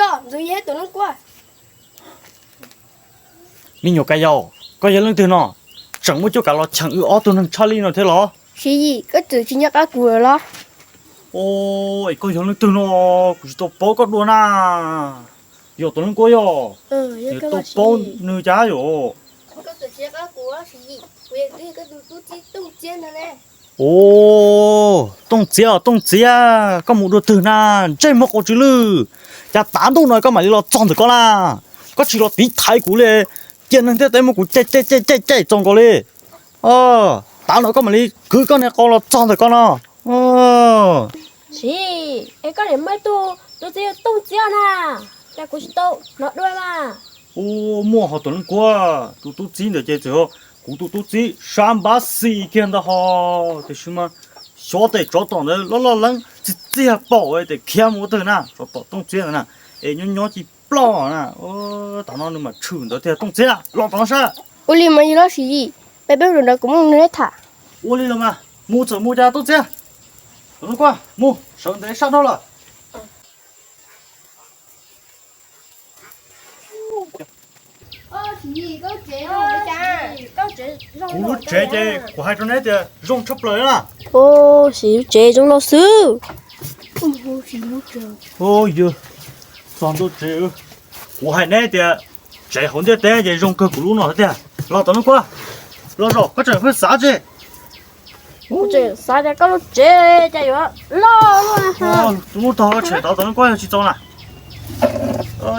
Ntxoov Yim thiab Tuam Leej Kuab. Me nyuam Kab Yaus, koj yog leej twg no? Tseem muaj cuab kav los cheem wb ob tug neeg tshaj li no thiab los? Siv Yim, koj txawm tsis nco qab kuv lawm los? Es koj yog leej twg no? Kuv tsis tau paub koj dua na. Yog Tuam Leej Kuab yog, tau paub nws cas yom? Os, Tooj Txiab, Tooj Txiab, koj mus dua twg na? Ntsej muag qau tsw lwj, cas tav ntuj no koj mam li los txog ntawm ko na? Koj tsis los tiv thaiv kuv li, cia neeg ntiaj teb muab kuv caij caij caij caij txog nkaus li. Tav no koj mam li kwv koj niag qau los txog ntawm ko no. Siv, es koj niam muaj ib tug tub txib Tooj Txiab na, cas kuv tsis tau hnov dua mas. Ua, muaj hos Tuam Leej Kuab, tus tub txib ntawd ces txawm yog kuv tus tub txib sab npab xis kiag ntag hos, tiam sis mas xyov tej tsov tom ntawd loj loj leeb txi txiag paum tes khiav mus ua twg na, tsov tom Tooj Txiab ntawd na, es nyob nyob ci ploj na. Tav no nws mam tshwm ntawd tiag Tooj Txiab, los tom no saib. Ua li mas yog lub Siv Yim, peb peb mus ntawd kuv muaj neeg tham. Ua li los mas, mus txawm mus cas Tooj Txiab. Tuam Leej Kuab, mus sawv ntawd sab dhau lawm. Kuv lub tsev ces kuv hais rau neb tias zoo tshaj plaws na. Siv lub tsev zoo no xwb. Yog, txog ntua tsev, kuv hais neb tias tsev hauv ntiaj teb ces zoo kawg kuv lub no tiag. Los Tuam Leej Kuab, los zaum koj tseem pheej xav tsi? Kuv tseem xav tias koj lub tsev cas yuav loj luaj. Tus lub tog tshem tod Tuam Leej Kuab yog tsis txaus na.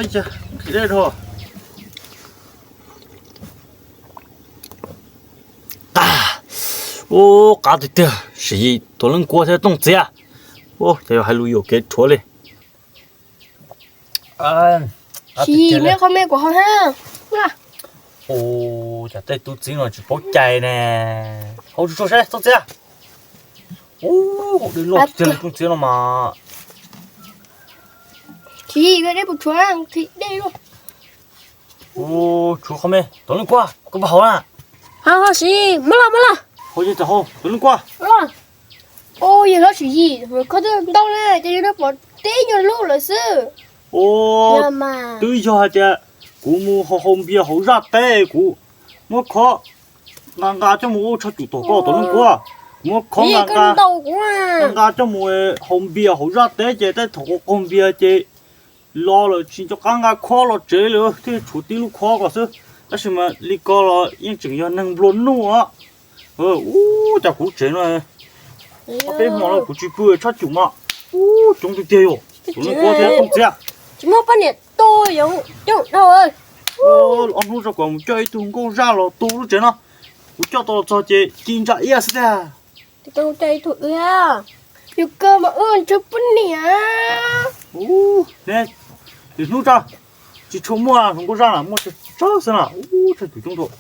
Nqhis dej dhau. Ua, qab tiag tiag, Siv Yim, Tuam Leej Kuab thiab Tooj Txiab. Ua, ces yog hais lus yuam kev rhuav li. Siv Yim, me qhov me kuv haus thiab. Ua, cas tej tub txib no tsis paub cai ne. Haus tsuag tsuag seb Tooj Txiab. Ua, dej loj tiag li Tooj Txiab no mas. Siv Yim, dej puas tshuav, nqhis dej luaj. Ua, tshuav qhov me, Tuam Leej Kuab, koj puas haus na? Haus, Siv Yim, muab los, muab los. Haus yeej txawm haus, Tuam Leej Kuab. Ua, yog lub Siv Yim, koj twb ntau na, ces yog pom tib nyuag lub lawm xwb. Ua, twb yog hais tias kuv mus haus haus npias hauv zaj teb, kuv muab khob nqa nqa coj mus ua tshaj cum tom koj Tuam Leej Kuab. Kuv muab khob nqa nqa, nqa nqa coj mus haus npias hauv zaj teb ces tej thaum qaug qaug npias ces los lawm tsis nco qab nqa khob los tsev li, thiaj tshuav tib lub khob ko xwb. Tab sis mas li ko los yeej tseem yog neeg nplua nuj os. Ua, cas kuv tsev no ob peb hmo no kuv tsis pw tshaj cum mas. Ua, coob tiag tiag yom, Tuam Leej Kuab thiab Tooj Txiab. Tsis muaj poj niam tu yuav coob dhau. Ob hnub tso kom mus coj ib tug nkauj zaj los tu lub tsev no. Kuv coj tau los txog ces ci ntsa iab xwb tiag. Coj ib tug wb thiab. Yus kawg mas wb ntshaw poj niam. Ua, ne, lwm hnub tso, tsis tshua muaj hluas nkauj zaj na, muaj tsawg tsawg xwb na. Ua, tshaj cum coob dhau.